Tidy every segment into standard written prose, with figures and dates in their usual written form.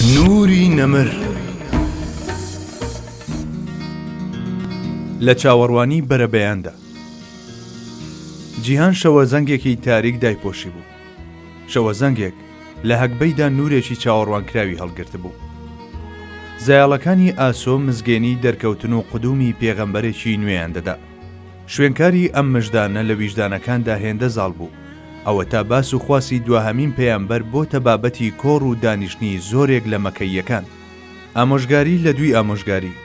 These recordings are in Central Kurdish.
نوری نەمر لە چاوەڕوانی بەرەبەیاندا جیهان شەوەزەنگێکی تاریک دایپۆشیبوو. شەوەزەنگێک لە هەگبەیدا نوورێکی چاوەڕوانکراوی هەڵگرتبوو. زایەڵەکانی ئاسۆ مزگێنیی دەرکەوتن و قدوومی پێغەمبەرێکی نوێیان دەدا. شوێنکاری ئەم مژدانە لە ویژدانەکاندا هێندە زاڵ بوو، ئەوەتا باس و خواسی دواهەمین پەیامبەر بۆتە بابەتی کۆڕ و دانیشتنی زۆرێک لە مەکەییەکان. ئامۆژگاری لە دووی ئامۆژگاری.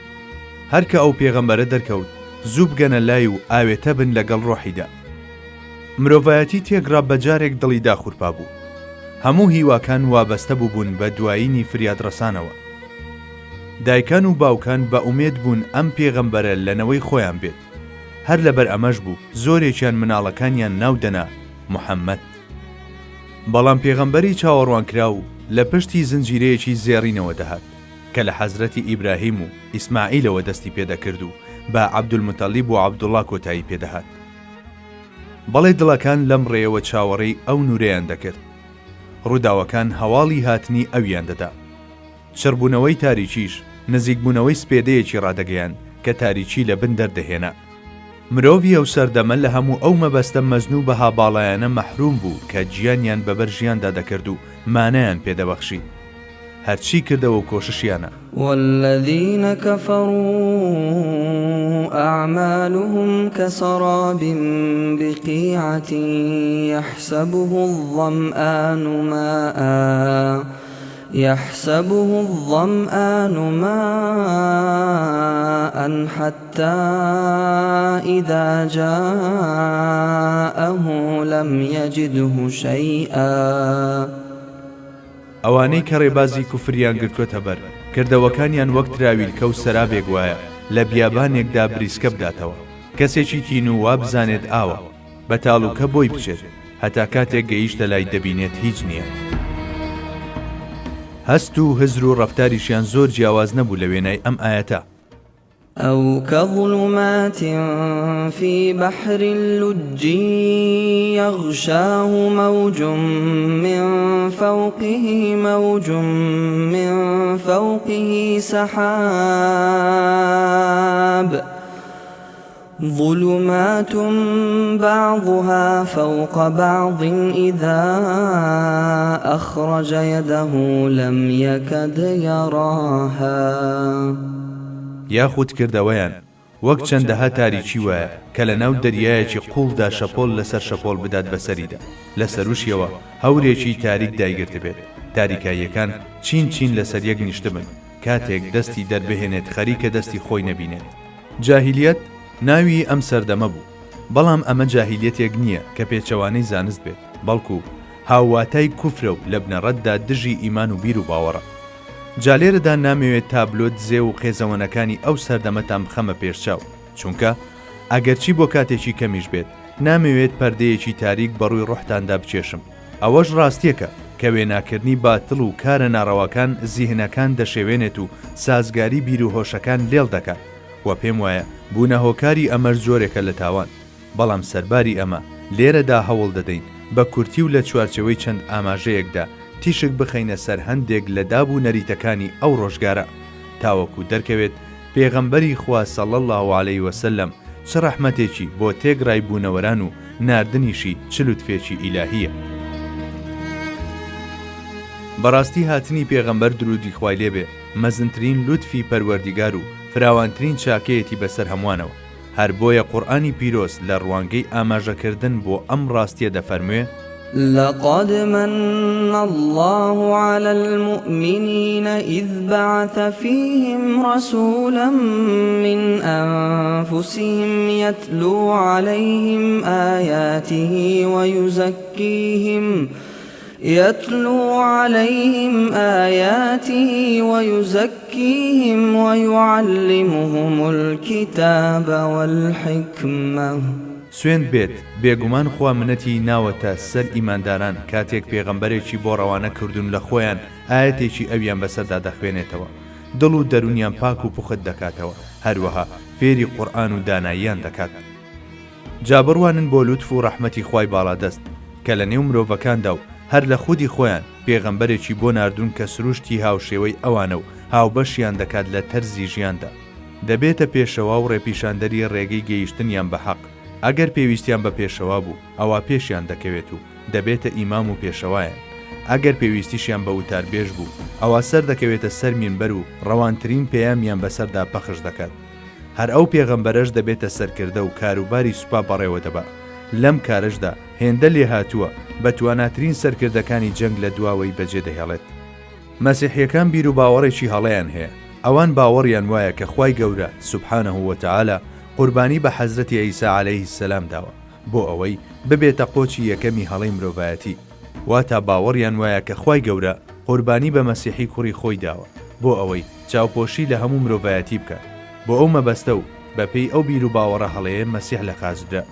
هەر کە ئەو پێغەمبەرە دەرکەوت، زوو بگەنە لای و ئاوێتە بن لەگەڵ ڕۆحیدا. مرۆڤایەتی تێکڕا بە جارێک دڵی داخورپابوو. هەموو هیواکان وابەستە بووبوون بە دوایینی فریادڕەسانەوە. دایکان و باوکان بە ئومێد بوون ئەم پێغەمبەرە لە نەوەی خۆیان بێت. هەر لەبەر ئەمەش بوو زۆرێکیان مناڵەکانیان ناو دەنا محەمەد. بەڵام پێغەمبەری چاوەڕوانکراو لە پشتی زنجیرەیەکی زێڕینەوە دەهات کە لە حەزرەتی ئیبراهیم و ئیسماعیلەوە دەستی پێدەکرد و بە عەبدولموتەڵیب و عەبدوڵا کۆتایی پێدەهات. بەڵێ دڵەکان لەم ڕێیەوە چاوەڕێی ئەو نوورەیان دەکرد. ڕووداوەکان هەواڵی هاتنی ئەویان دەدا. چڕبوونەوەی تاریکیش نزیکبوونەوەی سپێدەیەکی ڕادەگەیاند کە تاریکی لە بن دەردەهێنا. مرۆڤی ئەو سەردەمە لە هەموو ئەو مەبەستە مەزن و بەها باڵایانە مەحرووم بوو کە گیانیان بەبەر ژیاندا دەکرد و مانایان پێ دەبەخشی. هەرچی کردەوە و کۆششیانە. والذین کفروا اعمالهم کسراب بقیعة یحسبه الظمآن ماء یحسبه الظمآن ماء حتی اذا جاءه لم یجده شیئا. ئەوانەی کە ڕێبازی کوفریان گرتووەتە بەر، کردەوەکانیان وەک تراویلکە و سەرابێک وایە لە بیابانێکدا بریسکە بداتەوە، کەسێکی تینوو وا بزانێت ئاوە، بە تاڵوکە بۆی بچێت، هەتا کاتێک گەیشتە لای دەبینێت هیچ نییە. هەست و هزر و ڕەفتاریشیان زۆر جیاواز نەبوو لە وێنای ئەم ئایەتە. أو كظلمات في بحر لجي يغشاه موج من فوقه موج من فوقه سحاب ظلمات بعضها فوق بعض إذا أخرج يده لم يكد يراها. یاخود کردەوەیان وەک چەندەها تاریکی وایە کە لەناو دەریایەکی قووڵدا شەپۆل لەسەر شەپۆل بدات بەسەریدا، لە سەروشیەوە هەورێکی تاریک دایگرتبێت، تاریکاییەکان چین چین لەسەر یەک نیشتبن، کاتێک دەستی دەربهێنێت خەریکە دەستی خۆی نەبینێت. جاهیلیەت ناوی ئەم سەردەمە بوو، بەڵام ئەمە جاهیلیەتێک نییە کە پێچەوانەی زانست بێت، بەڵکو هاوواتای کوفرە و لە بنەڕەتدا دژی ئیمان و بیر و باوەڕە. جا لێرەدا نامەوێت تابلۆ دزێو و قێزەوەنەکانی ئەو سەردەمەتان بخەمە پێش چاو، چونکە ئەگەرچی بۆ کاتێکی کەمیش بێت، نامەوێت پەردەیەکی تاریک بەڕووی ڕۆحتاندا بکێشم. ئەوەش ڕاستیەکە کە وێناکردنی باتڵ و کارە ناڕەواکان زیهنەکان دەشێوێنێت و سازگاری بیر و هۆشەکان لێڵ دەکات و پێم وایە بوونە هۆکاری ئەمەش جۆرێکە لە تاوان بەڵام سەرباری ئەمە لێرەدا هەوڵ دەدەین بە کورتی و لە چوارچێوەی چەند ئاماژەیەکدا تیشک بخەینە سەر هەندێک لە داب و نەریتەکانی ئەو ڕۆژگارە تاوەکو دەرکەوێت پێغەمبەری خوا صلی اللە علیە وسلم چ ڕەحمەتێکی بۆ تێگڕای بوونەوەران و ناردنیشی چ لوتفێکی ئیلاهییە. بەڕاستی هاتنی پێغەمبەر دروودی خوای لێ بێ مەزنترین لوتفی پەروەردیگار و فراوانترین چاکەیەتی بەسەر هەمووانەوە، هەر بۆیە قورئانی پیرۆز لە ڕوانگەی ئاماژەکردن بۆ ئەم ڕاستیە دەفەرموێ. لقد من اللە علی المومنین اذ بعث فیهم رسولا من انفسهم یتلو علیهم آیاته ویزکیهم یتلو علیهم آیاته ویزکیهم ویعلمهم الکتاب والحکمە. سوێند بێت بێگومان خوا منەتی ناوەتە سەر ئیمانداران کاتێک پێغەمبەرێکی بۆ ڕەوانە کردوون لە خۆیان ئایەتێکی ئەویان بەسەردا دەخوێنێتەوە دڵ و دەروونیان پاک و پوخت دەکاتەوە هەروەها فێری قورئان و داناییان دەکات. جا بڕوانن بۆ لوتف و ڕەحمەتی خوای باڵادەست کە لە نێو مرۆڤەکاندا و هەر لە خودی خۆیان. پێغەمبەرێکی بۆ ناردوون کە سروشتی هاوشێوەی ئەوانە و هاوبەشیان دەکات لە تەرزی ژیاندا. دەبێتە پێشەوا و ڕێپیشاندەری ڕێگەی گەیشتنیان بە حەق. ئەگەر پێویستیان بە پێشەوا بوو، ئەوا پێشیان دەکەوێت و دەبێتە ئیمام و پێشەوایان. ئەگەر پێویستیشیان بە وتاربێژ بوو، ئەوا سەردەکەوێتە سەر مینبەر و ڕەوانترین پەیامیان بەسەردا پەخش دەکات. هەر ئەو پێغەمبەرەش دەبێتە سەرکردە و کاروباری سوپا بەڕێوە دەبا. لەم کارەشدا هێندە لێهاتووە، بە تواناترین سەرکردەکانی جەنگ لە دواوەی بەجێ دەهێڵێت. مەسیحیەکان بیروباوەڕێکی هەڵەیان هەیە، ئەوان باوەڕیان وایە کە خوای گەورە، سبحانە وتعالی، قوربانی بە حەزرەتی عیسا علیە السلام داوە، بۆ ئەوەی ببێتە قۆچی یەکەمی هەڵەی مرۆڤایەتی، واتا باوەڕیان وایە کە خوای گەورە قوربانی بە مەسیحی کوڕی خۆی داوە بۆ ئەوەی چاوپۆشی لە هەموو مرۆڤایەتی بکات، بۆ ئەو مەبەستە و بەپێی ئەو بیروباوەڕە هەڵەیە مەسیح لە خاچ درا.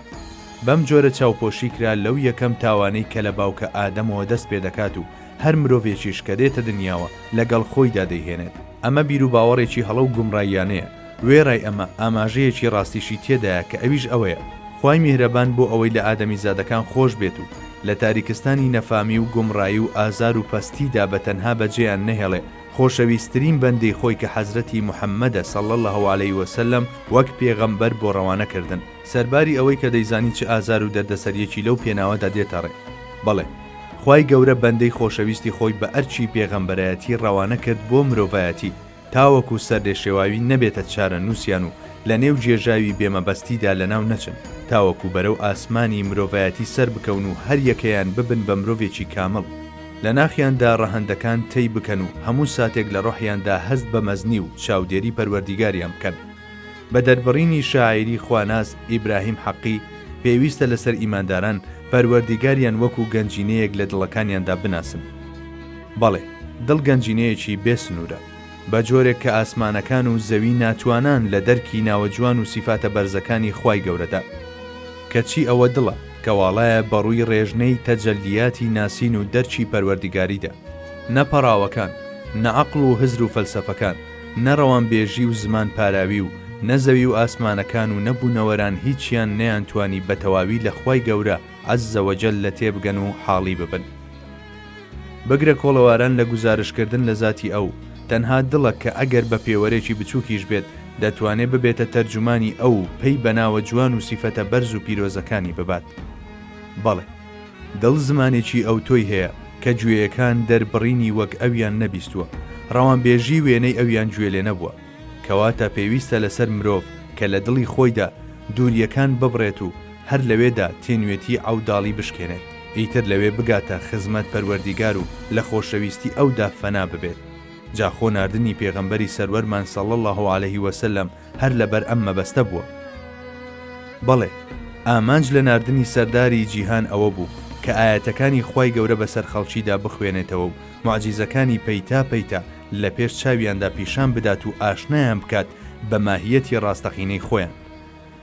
بەم جۆرە چاوپۆشی کرا لەو یەکەم تاوانەی کە لە باوکە ئادەمەوە دەست پێدەکات و هەر مرۆڤێکیش کە دێتە دنیاوە لەگەڵ خۆیدا دەیهێنێت. ئەمە بیروباوەڕێکی هەڵە و گومڕاییانەیە، وێڕای ئەمە ئاماژەیەکی ڕاستیشی تێدایە کە ئەویش ئەوەیە، خوای میهرەبان بۆ ئەوەی لە ئادەمیزادەکان خۆش بێت و لە تاریکستانی نەفامی و گومڕایی و ئازار و پەستیدا بە تەنها بەجێیان نەهێڵێ خۆشەویستترین بەندەی خۆی کە حەزرەتی محمدە صلی اللە علیە وسلم وەک پێغەمبەر بۆ ڕەوانە کردن. سەرباری ئەوەی کە دەیزانی چ ئازار و دەردەسەریەکی لەو پێناوەدا دێتە ڕێ. بەڵێ خوای گەورە بەندەی خۆشەویستی خۆی بە ئەرکی پێغەمبەرایەتی ڕەوانە کرد بۆ مرۆڤایەتی تاوەکو سەرلێشێواوی نەبێتە چارەنووسیان و لە نێو گێژاوی بێ مەبەستیدا لەناو نەچن تاوەکو بەرەو ئاسمانی مرۆڤایەتی سەربکەون و هەریەکەیان ببن بە مرۆڤێکی کامڵ لە ناخیاندا ڕەهەندەکان تەی بکەن و هەموو ساتێک لە ڕۆحیاندا هەست بە مەزنی و چاودێری پەروەردیگاریان بکەن. بە دەربڕینی شاعیری خواناس ئیبراهیم حەقی، پێویستە لەسەر ئیمانداران پەروەردیگاریان وەکو گەنجینەیەک لە دڵەکانیاندا بناسن. بەڵێ، دڵ گەنجینەیەکی بێ سنوورە. بە جۆرێک کە ئاسمانەکان و زەوی ناتوانان لە دەرکی ناوە جوان و سیفاتە بەرزەکانی خوای گەورەدا. کەچی ئەوە دڵە کە واڵایە بە ڕووی ڕێژنەی تەجەلیاتی ناسین و دەرکی پەروەردیگاریدا. نە پەڕاوەکان، نە عەقڵ و هزر و فەلسەفەکان، نە ڕەوانبێژی و زمان پاراوی و نە زەوی و ئاسمانەکان و نە بوونەوەران هیچیان نەیانتوانی بە تەواوی لە خوای گەورە عز وجل تێبگەن و حاڵی ببن. بگرە کۆڵەواران لە گوزارشتکردن لە زاتی ئەو، تەنها دڵە کە ئەگەر بە پێوەرێکی بچووکیش بێت، دەتوانێ ببێتە تەرجومانی ئەو و پەی بە ناوە جوان و سیفەتە بەرز و پیرۆزەکانی ببات. بەڵێ. دڵ زمانێکی ئەوتۆی هەیە کە گوێیەکان دەربڕینی وەک ئەویان نەبیستووە، ڕەوانبێژی وێنەی ئەویان گوێ لێ نەبووە. کەواتە پێویستە لەسەر مرۆڤ کە لە دڵی خۆیدا دوورییەکان ببڕێت و هەر لەوێدا تێنوێتی عەوداڵی بشکێنێت، ئیتر لەوێ بگاتە خزمەت پەروەردیگار و لە خۆشەویستی ئەودا فەنا ببێت. جا خۆ ناردنی پێغەمبەری سەروەرمان صلی اللە علیه وسلم هەر لەبەر ئەم مەبەستە بووە. بەڵێ، ئامانج لە ناردنی سەرداری جیهان ئەوە بوو کە ئایەتەکانی خوای گەورە بەسەر خەڵکیدا بخوێنێتەوە و موعجیزەکانی پەیتا پەیتا لە پێش چاویاندا پیشان بدات و ئاشنایان بکات بە ماهیەتی ڕاستەقینەی خۆیان.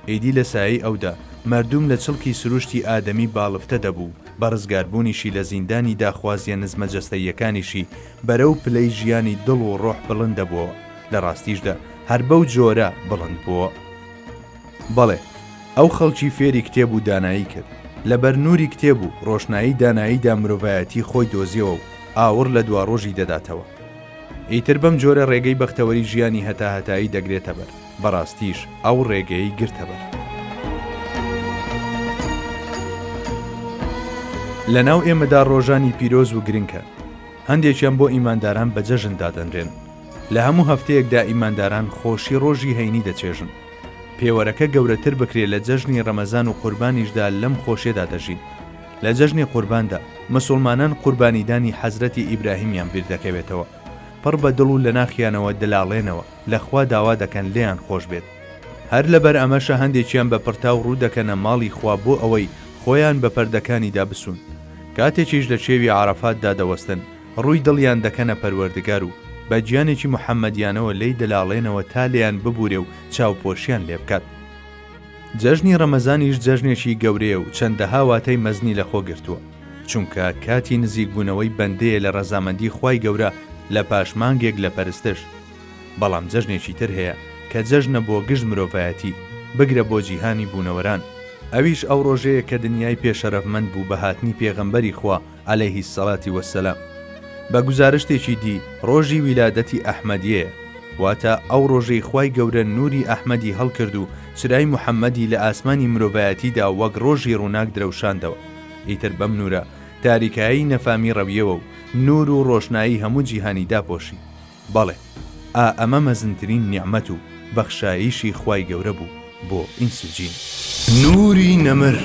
ئیدی لە سایەی ئەودا مەردوم لە چڵکی سروشتی ئادەمی باڵفتە دەبوو و بە ڕزگاربوونیشی لە زیندانی داخوازیە نزمە جەستەییەکانیشی بەرەو پلەی ژیانی دڵ و ڕۆح بڵند دەبووەوە، لە ڕاستیشدا هەر بەو جۆرە بڵند بووەوە. بەڵێ، ئەو خەڵکی فێری کتێب و دانایی کرد. لەبەر نووری کتێب و ڕۆشنایی داناییدا مرۆڤایەتی خۆی دۆزیەوە و ئاوڕ لە دواڕۆژی دەداتەوە. ئیتر بەم جۆرە ڕێگەی بەختەوەری ژیانی هەتاهەتایی دەگرێتە بەر. بەڕاستیش ئەو ڕێگەیەی گرتە بەر. لەناو ئێمەدا ڕۆژانی پیرۆز و گرنگ هەن. هەندێکیان بۆ ئیمانداران بە جەژن دادەنرێن. لە هەموو هەفتەیەکدا ئیمانداران خۆشی ڕۆژی هەینی دەچێژن. پێوەرەکە گەورەتر بکرێ لە جەژنی ڕەمەزان و قوربانیشدا لەم خۆشیەدا دەژین. لە جەژنی قورباندا مسوڵمانان قوربانیدانی حەزرەتی ئیبراهیمیان بیردەکەوێتەوە. پڕ بە دڵ و لە ناخیانەوە دەلاڵێنەوە لە خوا داوا دەکەن لێیان خۆش بێت. هەر لەبەر ئەمەشە هەندێکیان بە پرتاو ڕوو دەکەنە ماڵی خوا بۆ ئەوەی خۆیان بە پەردەکانیدا بسوون. کاتێکیش لە کێوی عەرەفاتدا دەوەستن، ڕووی دڵیان دەکەنە پەروەردگار و بە گیانێکی محەممەدیانەوە لێی دەلاڵێنەوە تا لێیان ببوورێ و چاوپۆشیان لێ بکات. جەژنی ڕەمەزانیش جەژنێکی گەورەیە و چەندەها واتای مەزنی لەخۆ گرتووە، چونکە کاتی نزیکبوونەوەی بەندەیە لە ڕەزامەندی خوای گەورە لە پاش مانگێک لە پەرستش. بەڵام جەژنێکی تر هەیە کە جەژنە بۆ گشت مرۆڤایەتی، بگرە بۆ جیهانی بوونەوەران، ئەویش ئەو ڕۆژەیە کە دنیای پێ شەرەفمەند بوو بە هاتنی پێغەمبەری خوا علیه الصلوە والسلام. بە گوزارشتێکی دی ڕۆژی ویلادەتی ئەحمەدیەیە، واتە ئەو ڕۆژەی خوای گەورە نوری ئەحمەدی هەڵکرد و چرای محەمەدی لە ئاسمانی مرۆڤایەتیدا وەک ڕۆژی ڕووناک درەوشاندەوە، ئیتر بەم نورە تاریکایی نەفامی ڕەویەوە و نور و ڕۆشنایی هەموو جیهانی داپۆشی. بەڵێ ئا ئەمە مەزنترین نیعمەت و بەخشایشی خوای گەورە بوو بۆ ئینس و جین. نوری نەمر.